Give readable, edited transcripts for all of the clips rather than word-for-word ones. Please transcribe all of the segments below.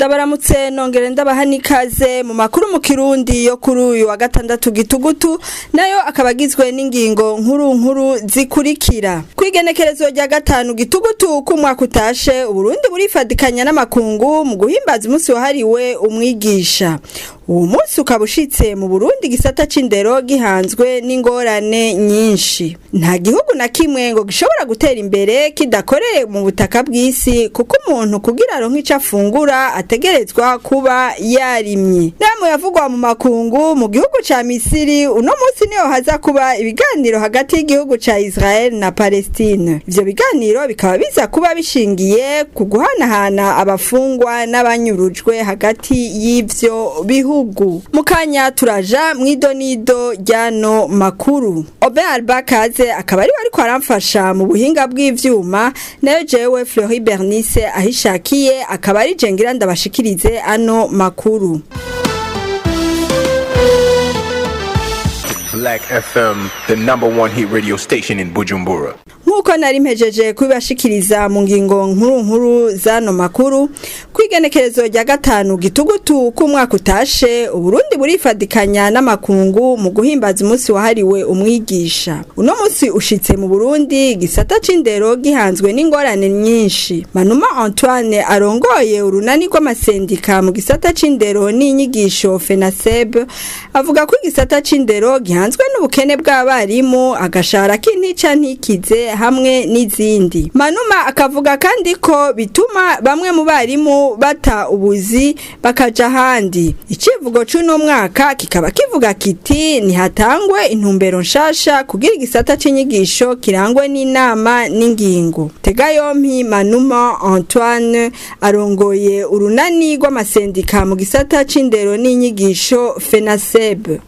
Ndabaramutse nongere ndabaha n'ikaze mu makuru mu Kirundi yo kuri uyu wa gatandatu gitugutu, nayo akaba agizwe n'ingingo nkuru nkuru zikurikira. Kwigenekerezo rya 5 gitugutu k'umwaka utashe, Uburundi burifadikanya n'amakungu mu guhimbaza umunsi wahariwe umwigisha. Uwo munsi ukaba ushitse mu Burundi gisata c'indero gihanzwe n'ingorane nyinshi. Nta gihugu na kimwe ngo gishobora gutera imbere kidakoreye mu butaka bw'isi, kuko umuntu kugira aronke ico afungura ategerezwa kuba yarimye. Namwe yavugwa mu makungu, mu gihugu ca Misiri uno munsi niho haza kuba ibiganiro hagati y'igihugu ca Israel na Palestine. Ivyo biganiro bikaba biza kuba bishingiye ku guhanahana abafungwa n'abanyurujwe hagati y'ivyo bihugu. Mukanya turaja mw'idonido ryano makuru. Obe Albakaze akaba ari ariko aramfasha mu buhinga bw'ivyuma, nayo jewe Fleury Bernice ahishakiye akaba ari jengira ndabashikirize ano makuru. Black FM, the number one hit radio station in Bujumbura. Nkuko nari mpejeje kubibashikiriza mu ngingo nkuru nkuru zano makuru, kwigenekerezo rya 5 gitugutu k'umwaka utashe, Uburundi burifadikanya n'amakungu mu guhimbaza umunsi wahariwe umwigisha. Uno munsi ushitse mu Burundi gisata c'indero gihanzwe n'ingorane nyinshi. Manuma Antoine arongoye urunani rw'amasendika mu gisata c'indero n'inyigisho FENASEB avuga ko igisata c'indero gihanzwe n'ubukene bw'abarimu, agashahara k'intica ntikize hamwe n'izindi. Manuma akavuga kandi ko bituma bamwe mu barimu bata ubuzi bakaja ahandi. Icivugo c'uno mwaka kikaba kivuga kiti nihatangwe intumbero nshasha kugira igisata c'inyigisho kirangwe n'inama n'ingingo. Tega yompi Manuma Antoine arongoye urunani rw'amasendika mu gisata c'indero n'inyigisho FENASEB.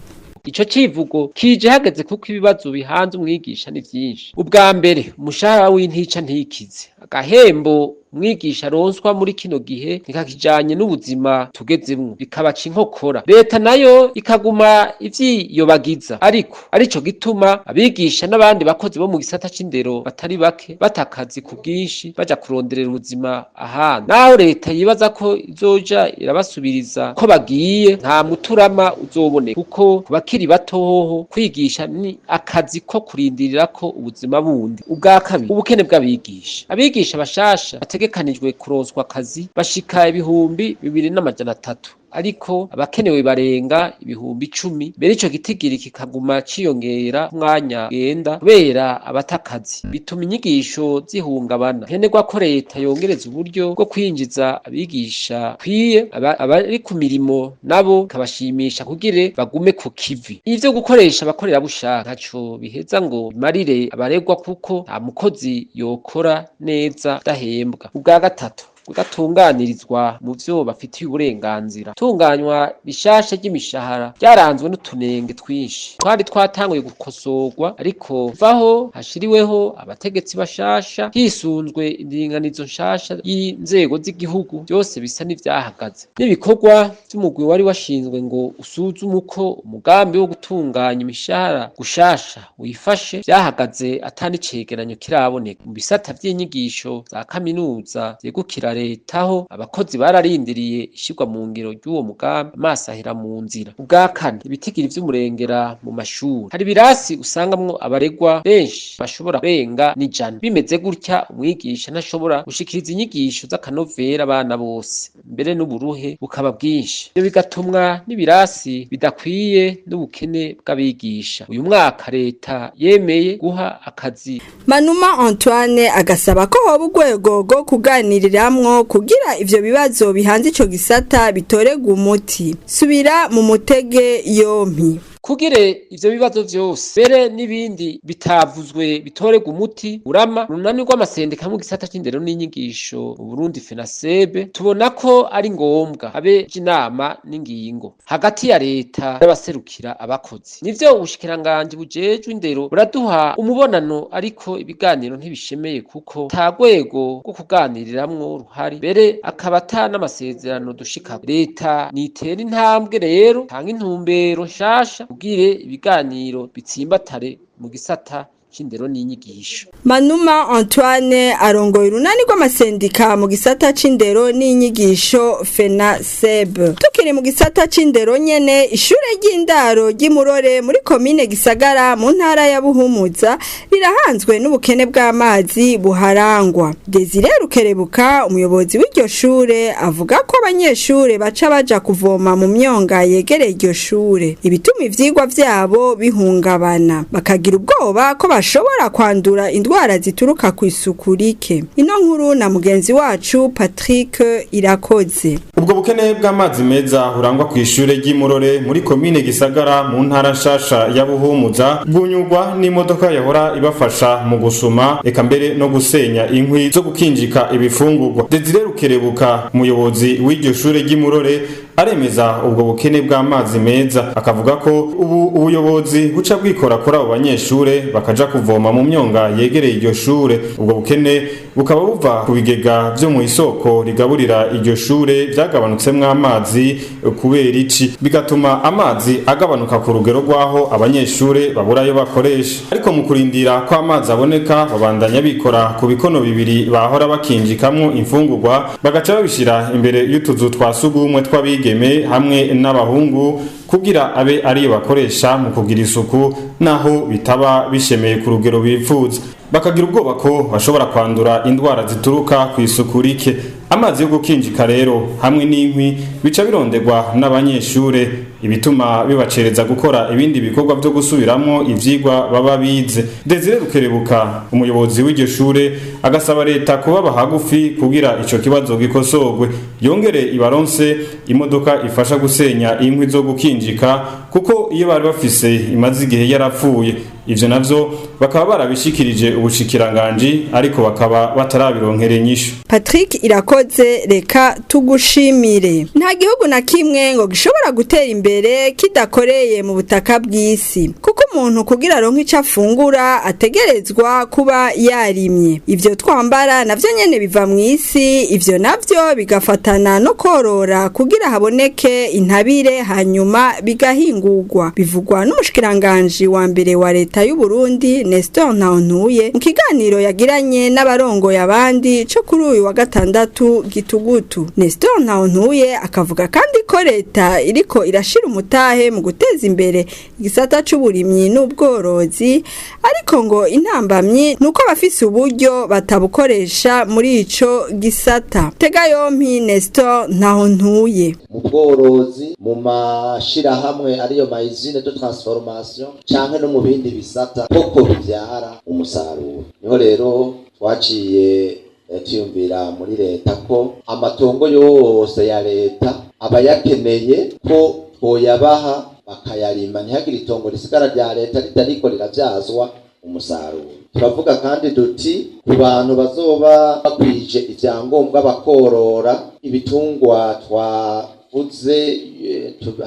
Ico civugo kije hageze kuko ibibazo bihanze umwigisha ni vyinshi. Ubwa mbere, umushahara w'intica ntikize. Agahembo umwigisha aronswa muri kino gihe ntikakijanye n'ubuzima tugezemwo, bikabaca inkokora. Leta nayo ikaguma ivyiyobagiza, ariko arico gituma abigisha n'abandi bakozi bo mu gisata c'indero batari bake bata akazi ku bwinshi baja kuronderera ubuzima ahandi. Naho leta yibaza ko izoja irabasubiriza ko bagiye, nta muturama uzoboneka, kuko ku bakiri bato hoho kwigisha ni akazi ko kurindirira ko ubuzima bundi. Ubwa kabiri, ubukene bw'abigisha. Abigisha bashasha bategekanijwe kuronswa akazi bashika 2300, ariko abakenewe barenga 10,000. Mbere ico gitigiri kikaguma ciyongera umwanya genda kubera abatakazi, bituma inyigisho zihungabana. Nkenerwa ko leta yongereza uburyo bwo kwinjiza abigisha kwiye, abari ku mirimo nabo ikabashimisha kugire bagume ku kivi. Ivyo gukoresha abakorerabushaka ntaco biheza ngo bimarire abaregwa, kuko nta mukozi yokora neza adahembwa. Ubwa gatatu, kudatunganirizwa mu vyo bafitiye uburenganzira. Tunganywa rishasha ry'imishahara ryaranzwe n'utunenge twinshi twari twatanguye gukosorwa, ariko vaho hashiriweho abategetsi bashasha hisunzwe indinganizo nshasha y'inzego z'igihugu, byose bisa n'ivyahagaze. N'ibikorwa vy'umugwi wari washinzwe ngo usuzume uko umugambi wo gutunganya imishahara gushasha wifashe vyahagaze ata n'icegeranyo kiraboneka. Mu bisata vy'inyigisho za kaminuza vyegukira letaho abakozi bararindiriye ishirwa mu ngiro ry'uwo mugambi, amaso ahera mu nzira. Ubwa kane, ibitigiri vy'umurengera mu mashuri. Hari ibirasi usangamwo abaregwa benshi bashobora kurenga n'ijana. Bimeze gutya, umwigisha ntashobora gushikiriza inyigisho z'akanovera abana bose, mbere n'uburuhe bukaba bwinshi. Ivyo bigatumwa n'ibirasi bidakwiye n'ubukene bw'abigisha. Uyu mwaka leta yemeye guha akazi. Manuma Antoine agasaba ko hoba urwego rwo kuganiriramwo kugira ivyo bibazo bihanze ico gisata bitoregwa umuti. Subira mu mutege yompi. Kugire ivyo bibazo vyose mbere n'ibindi bitavuzwe bitoregwa umuti urama, urunani rw'amasendika mu gisata c'indero n'inyigisho mu Burundi FENASEB tubona ko ari ngombwa habe inama n'ingingo hagati ya leta n'abaserukira abakozi. Nivyo, ubushikiranganji bujejwe indero buraduha umubonano, ariko ibiganiro ntibishemeye kuko nta rwego rwo kuganiriramwo ruhari, mbere akaba ata n'amasezerano dushika. Leta nitera intambwe rero, tanga intumbero nshasha ubwire ibiganiro bitsimbatare mu gisata c'indero n'inyigisho. Manuma Antoine arongoye urunani rw'amasendika mu gisata c'indero n'inyigisho FENASEB. Tukiri mu gisata c'indero nyene, ishure ry'indaro ry'Imurore muri komine Gisagara mu ntara ya Buhumuza rirahanzwe n'ubukene bw'amazi buharangwa. Desire Rukerebuka, umuyobozi w'iryo shure, avuga ko abanyeshure baca baja kuvoma mu myonga yegereye iryo shure, ibituma ivyigwa vyabo bihungabana, bakagira ubwoba ko bashobora kwandura indwara zituruka ku isuku rike. Ino nkuru na mugenzi wacu Patrick Irakoze. Ubwo bukene bw'amazi meza burangwa ku ishure ry'Imurore muri komine Gisagara mu ntara nshasha ya Buhumuza bwunyurwa n'imodoka yahora ibafasha mu gusuma eka mbere no gusenya inkwi zo gukinjika ibifungurwa. Desire Rukerebuka, umuyobozi w'iryo shure ry'Imurore, aremeza ubwo bukene bw'amazi meza, akavuga ko ubu ubuyobozi buca bwikora kuri abo banyeshure bakaja kuvoma mu myonga yegereye iryo shure. Ubwo bukene bukaba buva ku bigega vyo mu isoko rigaburira iryo shure vyagabanutsemwo amazi kubera ici, bigatuma amazi agabanuka ku rugero rw'aho abanyeshure babura ayo bakoresha. Ariko mu kurindira ko amazi aboneka, babandanya bikora ku bikono bibiri bahora bakinjikamwo imfungurwa, bagaca babishira imbere y'utuzu twa sugumwe tw'abigeme hamwe n'abahungu kugira abe ariyo bakoresha mu kugira isuku, naho bitaba bishemeye ku rugero bifuza. Bakagira ubwoba ko bashobora kwandura indwara zituruka ku isuku rike. Amazi yo gukinjika rero hamwe n'inkwi bica bironderwa n'abanyeshure, ibituma bibacereza gukora ibindi bikorwa vyo gusubiramwo ivyigwa baba bize. Desire Rukerebuka, umuyobozi w'iryo shure, agasaba leta kubaba hagufi kugira ico kibazo gikosorwe, yongere ibaronse imodoka ifasha gusenya inkwi zo gukinjika, kuko iyo bari bafise imaze igihe yarapfuye. Ivyo navyo bakaba barabishikirije ubushikiranganji, ariko bakaba batarabironkera inyishu. Patrick Irakoze, reka tugushimire. Nta gihugu na kimwe ngo gishobora gutera imbere kidakoreye mu butaka bw'isi, kuko umuntu kugira aronke ico afungura ategerezwa kuba yarimye. Ivyo twambara navyo nyene biva mu isi, ivyo navyo bigafatana no korora kugira haboneke intabire, hanyuma bigahingurwa. Bivugwa n'umushikiranganji wa mbere wa leta y'u Burundi, Nestor Ntahontuye, mu kiganiro yagiranye n'abarongoye abandi co kuri uyu wa gatandatu gitugutu. Nestor Ntahontuye akavuga kandi ko leta iriko irashira umutahe mu guteza imbere igisata c'uburimyi n'ubworozi, ariko ngo intambamyi nuko abafise uburyo batabukoresha muri ico gisata. Tega yompi Nestor Ntahontuye. Mu bworozi, mu mashirahamwe ariyo ma usine de transformation, canke no mu bindi bisata koko bivyara umusaruro. Niho rero twaciye tuyumvira muri leta ko amatongo yose ya leta abayakeneye ko twoyabaha bakayarima, ntihagire itongo risigara rya leta ritariko riravyazwa umusaruro. Turavuga kandi duti ku bantu bazoba bakwije ivyangombwa bakorora ibitungwa twavuze,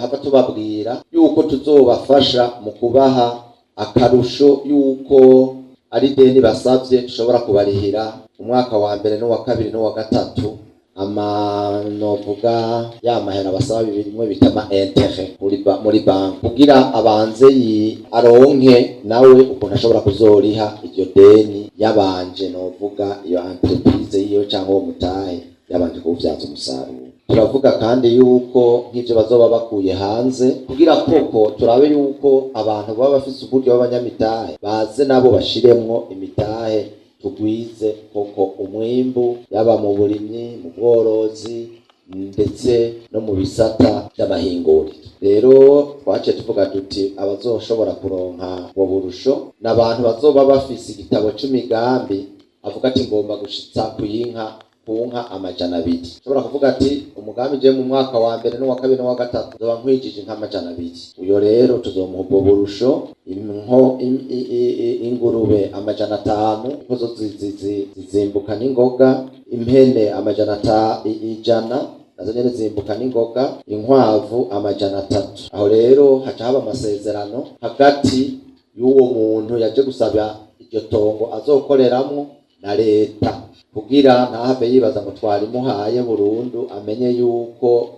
hava tubabwira yuko tuzobafasha mu kubaha akarusho yuko ari deni basavye dushobora kubarihira umwaka wa mbere n'uwa kabiri n'uwa gatatu, amanovuga ya mahera basaba bibiri bimwe bita ama intérêt muri banki, kugira abanze aronke nawe ukuntu ashobora kuzoriha iryo deni yabanje, novuga iyo entreprise yiwe cyangwa uwo mutahe yabanje kuwuvyaza umusaruro. Turavuga kandi yuko nk'ivyo bazoba bakuye hanze, kugira koko turabe yuko abantu baba bafise uburyo b'abanyamitahe baze nabo bashiremwo imitahe, tugwize koko umwimbu, yaba mu burimyi, mu bworozi, ndetse no mu bisata by'amahinguriro. Rero twaciye tuvuga duti abazoshobora kuronka ubwo burusho ni abantu bazoba bafise igitabo c'imigambi, avuga ati ngomba gushitsa kuyinka ku nka 200. Ushobora kuvuga ati umugambi je mu mwaka wa mbere n'uwa kabiri n'uwa gatatu nzoba nkwijije inka 200. Uyo rero tuzomuha ubwo burusho. Inko ingurube 500 kuko zo zizimbuka n'ingoga, impene 100 nazo nyene zimbuka n'ingoga, inkwavu 300. Aho rero haca haba amasezerano hagati y'uwo muntu yaje gusaba iryo tongo azokoreramwo na leta, kugira ntahave yibaza ngo twarimuhaye burundu, amenye yuko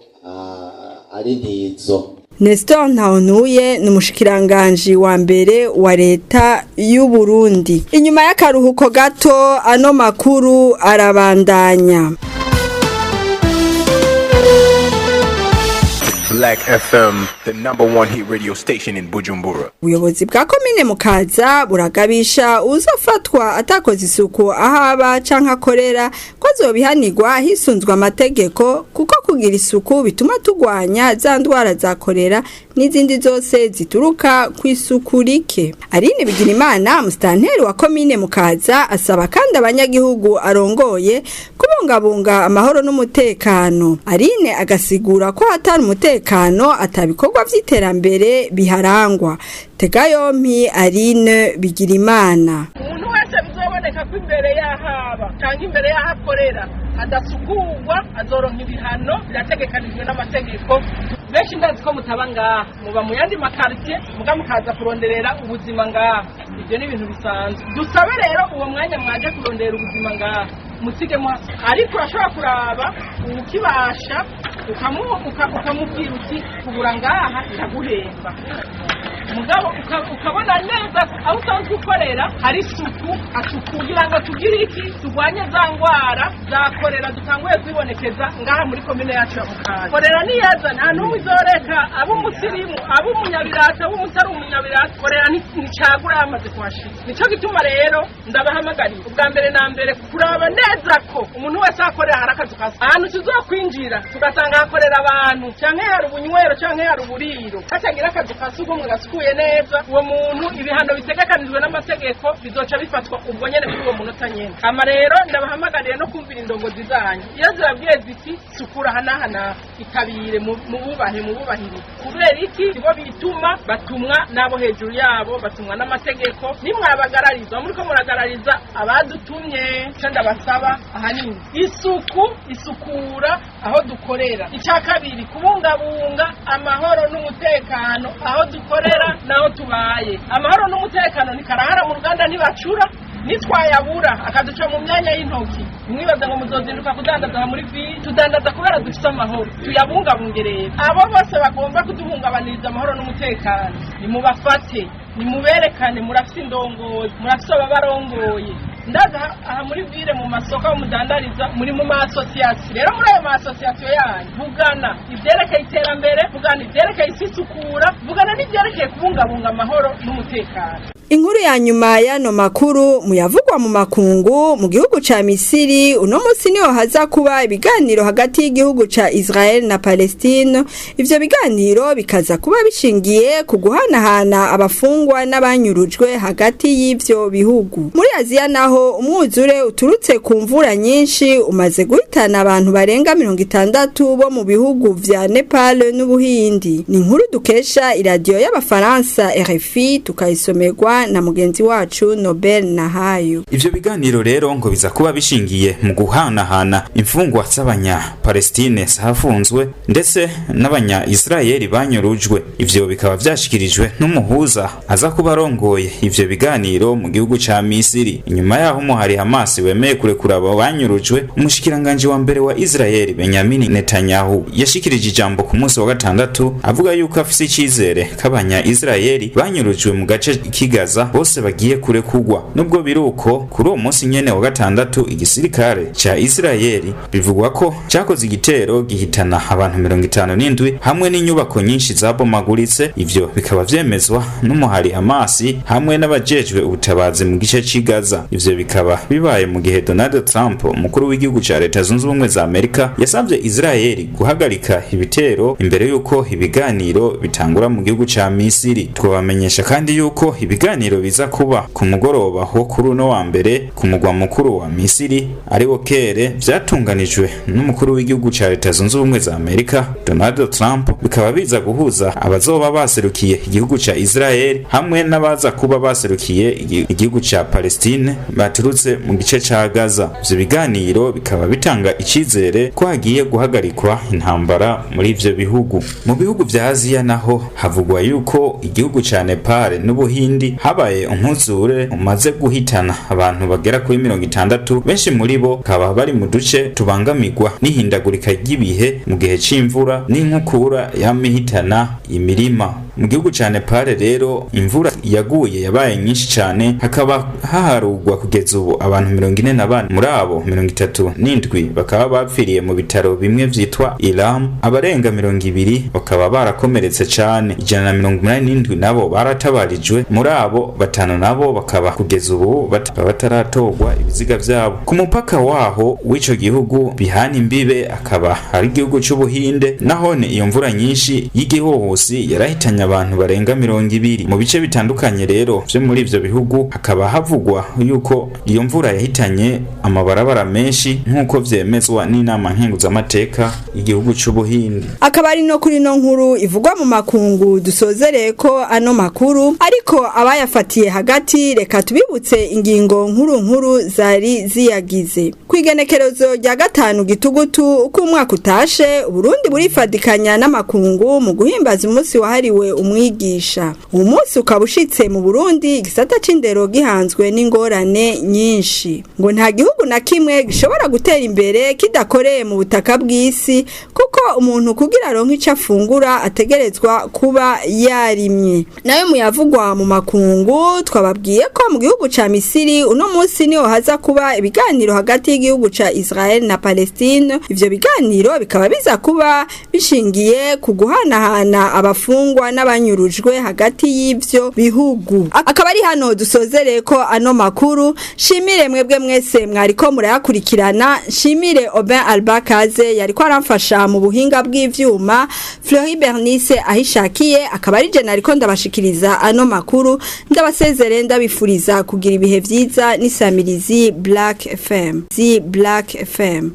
ari ntizo. Nestor Ntawontuye ni umushikiranganji wa mbere wa leta y'u Burundi. Inyuma y'akaruhuko gato ano makuru arabandanya. Black FM, the number one hit radio station in Bujumbura. Ubuyobozi bwa komine Mukaza buragabisha uzofatwa atakoze isuku ahaba canke akorera ko azobihanirwa hisunzwe amategeko, kuko kugira isuku bituma tugwanya za ndwara za korera n'izindi zose zituruka ku isuku rike. Aline Bigirimana, musitanteri wa komine Mukaza, asaba kandi abanyagihugu arongoye kubungabunga amahoro n'umutekano. Aline agasigura ko hatari umutekano atabikorwa vy'iterambere biharangwa. Tega yompi Aline Bigirimana. Umuntu wese bizoboneka ko imbere yahaba cyangwa imbere yahakorera adasukurwa azoronka ibihano birategekanijwe n'amategeko. Benshi ndazi ko mutaba ngaha, muba mu yandi makartie, muga mukaza kuronderera ubuzima ngaha. Ibyo ni ibintu bisanzwe. Dusabe rero uwo mwanya mwaje kurondera ubuzima ngaha musige muhasi, ariko urashobora kuraba ukibasha ukamubwira uti kubura ngaha iraguhemba, mugabo ukabona neza aho usanzwe ukorera hari isuku kugira ngo tugire iki, turwanye za ndwara za korera dutanguye kwibonekeza ngaha muri komine yacu ya Mukaza. Korera niyaza nta n'umwe izoreka, ab'umusirimu, ab'umunyabirata, ab'umutari umunyabirata, korera nticagura yamaze kuhashika. Nico gituma rero ndabahamagariye ubwa mbere na mbere kuraba neza ko umuntu wese akorera hari akazu ka ahantu tuzokwinjira tugasanga hakorera abantu, canke hari ubunywero canke hari uburiro, hatagira akazu ka sugumwe gasukuye neza, uwo muntu ibihano bitegekanijwe n'amategeko bizoca bifatwa ubwo nyene kuri uwo munota nyene. Hama rero ndabahamagariye no kumvira indongozi zanyu iyo zibabwiye ziti sukura aha n'aha n'aha, itabire mububahe mububahirize. Kubera iki? Nibo bituma batumwa n'abo hejuru yabo, batumwa n'amategeko. Nimwabagarariza muriko muragarariza abadutumye. Ico ndabasaba ahanini isuku, isukura aho dukorera. Icya kabiri, kubungabunga amahoro n'umutekano aho dukorera naho tubaye. Amahoro n'umutekano ni karahara mu ruganda, ntibacura nitwayabura akaduca mu myanya y'intoki. Mwibaza ngo muzozinduka kudandaza muri vi, tudandaza kubera dufite amahoro, tuyabungabunge rero. Abo bose bagomba kuduhungabaniriza amahoro n'umutekano nimubafate, nimuberekane, murafise indongozi, murafise ababarongoye. Ndaza aha muri ville mu masoko aho mudandariza, muri mu ma association. Rero muri ayo ma association yanyu vugana ivyerekeye iterambere, vugana ivyerekeye isukura, vugana n'ivyerekeye kubungabunga amahoro n'umutekano. Inkuru ya nyuma y'ano makuru muyavugwa mu makungu. Mu gihugu ca Misiri uno munsi niho haza kuba ibiganiro hagati y'igihugu ca Israel na Palestine. Ivyo biganiro bikaza kuba bishingiye ku guhanahana abafungwa n'abanyurujwe hagati y'ivyo bihugu. Muri Aziya naho umwuzure uturutse ku mvura nyinshi umaze guhitana abantu barenga 60 bo mu bihugu vya Nepal n'Ubuhindi. Ni inkuru dukesha iradiyo y'Abafaransa RFI, tukayisomerwa na mugenzi wacu Nobel Nahayo. Ivyo biganiro rero ngo biza kuba bishingiye mu guhanahana imfungwa z'abanya Palestine zafunzwe ndetse n'abanya Israeli banyurujwe. Ivyo bikaba vyashikirijwe n'umuhuza aza kuba arongoye ivyo biganiro mu gihugu ca Misiri. Inyuma yaho umuhari Hamas wemeye kurekura abo banyurujwe, umushikiranganje wa mbere wa Israeli Benjamin Netanyahu yashikirije ijambo ku munsi wa gatandatu avuga yuko afise icizere k'abanya Israeli banyurujwe mu gace k'igaza bose bagiye kurekugwa. Nubwo biruko kuri uwo munsi nyene wa gatandatu igisirikare ca Israeli bivugwa ko cakoze igitero gihitana abantu 57 hamwe n'inyubako nyinshi zabomaguritse. Ivyo bikaba vyemezwa n'umuhari Hamas hamwe n'abajejwe ubutabazi mu gice c'i Gaza. Ivyo bikaba bibaye mu gihe Donald Trump, umukuru w'igihugu ca Leta Zunze Ubumwe za Amerika, yasavye Israeli guhagarika ibitero imbere yuko ibiganiro bitangura mu gihugu ca Misiri. Twabamenyesha kandi yuko ibiganiro biza kuba ku mugoroba wo kuri uno wa mbere ku mugwa mukuru wa Misiri ariwo Kere, vyatunganijwe n'umukuru w'igihugu ca Leta Zunze Ubumwe za Amerika Donald Trump, bikaba biza guhuza abazoba baserukiye igihugu ca Israel hamwe n'abaza kuba baserukiye igihugu ca Palestine baturutse mu gice ca Gaza. Ivyo biganiro bikaba bitanga icizere ko hagiye guhagarikwa intambara muri ivyo bihugu. Mu bihugu vya Aziya naho havugwa yuko igihugu ca Nepal n'Ubuhindi Habaye umwuzure umaze guhitana abantu bagera kuri 60, benshi muri bo kaba bari mu duce tubangamirwa n'ihindagurika ry'ibihe mu gihe c'imvura n'inkukura yamihitana imirima. Mu gihugu ca Nepal rero, imvura yaguye yabaye nyinshi cane, hakaba haharugwa kugeza ubu abantu 44. Muri abo, 37 bakaba bapfiriye mu bitaro bimwe vyitwa Ilam, abarenga 20 bakaba barakomeretse cane, 187 nabo baratabarijwe. Muri abo, batanu nabo bakaba kugeza ubu bataratorwa ibiziga vyabo. Ku mupaka waho w'ico gihugu bihana imbibe, akaba ari igihugu c'Ubuhinde, nahone iyo mvura nyinshi y'igihuhusi yarahitanye abantu barenga 20. Mu bice bitandukanye rero vyo muri ivyo bihugu hakaba havugwa yuko iyo mvura yahitanye amabarabara menshi, nk'uko vyemezwa n'inama nkenguzamateka y'igihugu c'Ubuhinde. Akaba ari no kuri no nkuru ivugwa mu makungu dusozereye ko ano makuru, ariko abayafatiye hagati reka tubibutse ingingo nkuru nkuru zari ziyagize. Kwigenekerezo rya 5 Gitugutu uko umwaka utashe, Burundi burifadikanya n'amakungu mu guhimbaza umunsi wahariwe umwigisha. Uwo munsi ukaba ushitse mu Burundi igisata c'indero gihanzwe n'ingorane nyinshi. Ngo nta gihugu na kimwe gishobora gutera imbere kidakoreye mu butaka bw'isi, kuko umuntu kugira aronke ico afungura ategerezwa kuba yarimye. Nayo muyavugwa mu makungu, twababwiye ko mu gihugu ca Misiri uno munsi niho haza kuba ibiganiro hagati y'igihugu ca Israel na Palestine. Ivyo biganiro bikaba biza kuba bishingiye ku guhanahana abafungwa n'abanyurujwe hagati y'ivyo bihugu. Akaba ari hano dusozereye ko ano makuru. Shimire mwebwe mwese mwariko murayakurikirana, shimire Obin Albakaze yariko aramfasha mu buhinga bw'ivyuma, Fleury Bernice ahishakiye akaba ari je nariko ndabashikiriza ano makuru. Ndabasezere, ndabifuriza kugira ibihe vyiza n'isamirizi Black FM. Zi Black FM.